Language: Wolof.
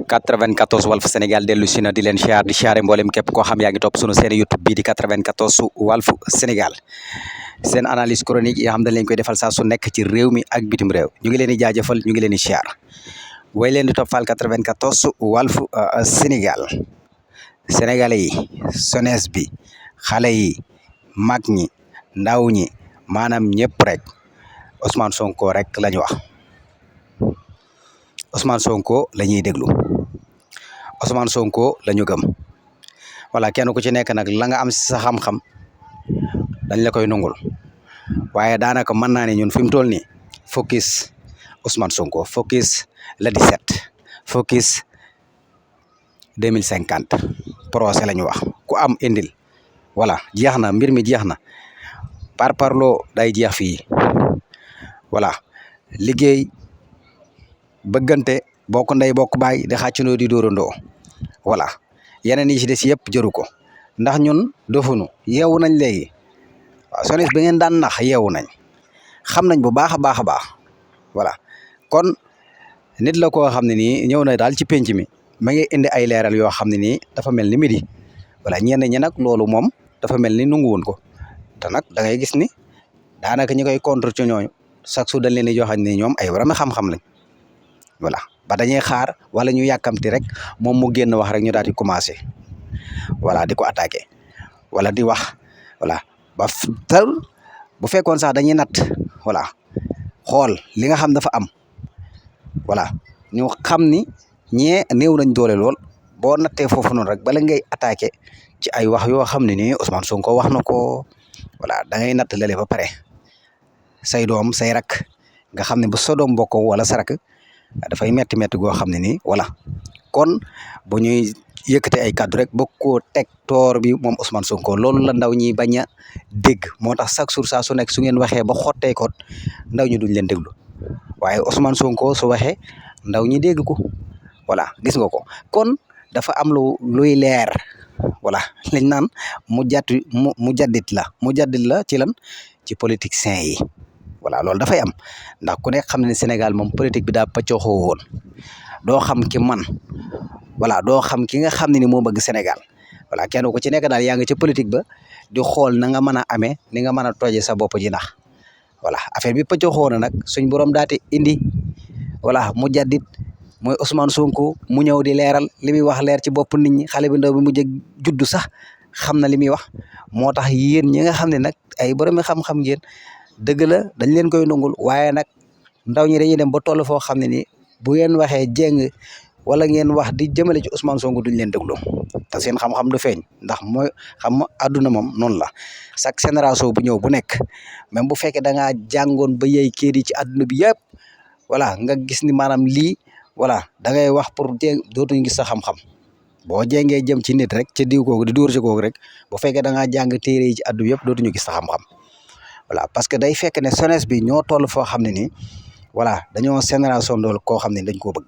94 Walf Sénégal dellu si na di leen siyaar di siyaare mboolem képp koo xam yaa ngi topp sunu seen YouTube bii di 94 Walf Sénégal seen analyse chronique yi nga xam dañ leen koy defal saa su nekk ci réew mi ak bitim réew ñu ngi leen di jaajëfal ñu ngi leen di siyaar way leen di toppal 94 Walf Sénégal sénégalais yi jeunesse bi xale yi mag ñi ndaw ñi maanaam ñëpp rek Ousmane Sonko rek la ñu wax Ousmane Sonko la ñuy déglu Ousmane Sonko la ñu gëm voilà kenn ku ci nekk nag la nga am si sa xam-xam dañ la koy nungul waaye daanaka mën naa ne ñun fi mu toll nii focus Ousmane Sonko focus le 17 focus 2050 procès la ñu wax ku am indil voilà jeex na mbir mi jeex na par parloo day jeex fii voilà liggéey bëggante bokk ndey bokk baay di xàccandoo di dóorandoo voilà yeneen yi ci des yëpp jëru ko ndax ñun dofunu yeewu nañ léegi waaw sones bi ngeen daan nax yeewu nañ xam nañ bu baax a baax a baax voilà kon nit la koo xam ne nii ñëw na daal ci penc mi ma ngi indi ay leeral yoo xam ne nii dafa mel ni midi voilà ñenn ñi nag loolu moom dafa mel ni nungu woon ko te nag da ngay gis ni daanaka ñi koy contre ci ñooñu chaque jour dañ leen di joxañ ne ñoom ay borom xam-xam lañ voilà ba dañuy xaar wala ñu yàkkamti rek moom mu génn wax rek ñu daal di commencé voilà di ko attaqué wala di wax voilà ba tar bu fekkoon sax dañuy natt voilà xool li nga xam dafa am voilà ñu xam ni ñee néew nañ doole lool boo nattee foofu noonu rek bala ngay attaqué ci ay wax yoo xam ne nii Ousmane Sonko wax na ko voilà da ngay natt lale ba pare say doom say rak nga xam ne bu sa doom bokk wala sa rak dafay metti goo xam ne nii voilà kon bu ñuy yëkkate ay kàddu rek bokk koo teg toor bi moom Ousmane Sonko loolu la ndaw ñi bañ a dégg moo tax chaque jour saa su nekk su ngeen waxee ba xottee ko ndaw ñi duñ leen déglu waaye Ousmane Sonko su waxee ndaw ñi dégg ko voilà gis nga ko kon dafa am luy leer voilà liñ naan mu jaddit la ci lan ci politiciens yi voilà loolu dafay am ndax ku nekk xam ne Sénégal moom politique bi daa paccoxoo woon doo xam ki man voilà doo xam ki nga xam ne ni moo bëgg Sénégal voilà kenn ku ci nekk daal yaa ngi ci politique ba di xool na nga mën a amee ni nga mën a toje sa bopp ji ndax voilà affaire bi paccoxoo na nag suñ borom daate indi voilà mu jaddit mooy Ousmane Sonko mu ñëw di leeral li muy wax leer ci bopp nit ñi xale bi ndaw bi mu jëg juddu sax xam na li muy wax moo tax yéen ñi nga xam ne nag ay borom xam-xam ngeen dëgg la dañ leen koy nungul waaye nag ndaw ñi dañuy dem ba toll foo xam ne ni bu ngeen waxee jéng wala ngeen wax di jëmale ci Ousmane Sonko duñ leen déglu te seen xam-xam du feeñ ndax mooy xam àdduna moom noonu la chaque génération bu ñëw bu nekk même bu fekkee da ngaa jàngoon ba yey kër yi ci àdduna bi yëpp voilà nga gis ni maanaam lii voilà da ngay wax pour jéng dootuñu gis sa xam-xam boo jéngee jëm ci nit rek ci diw kooku di dóor ci kooku rek bu fekkee da ngaa jàng téere yi ci àdduna bi yëpp dootuñu gis sa xam-xam voilà parce que day fekk ne jeunesse bi ñoo toll foo xam ne nii voilà dañoo génération dool koo xam ne dañ koo bëgg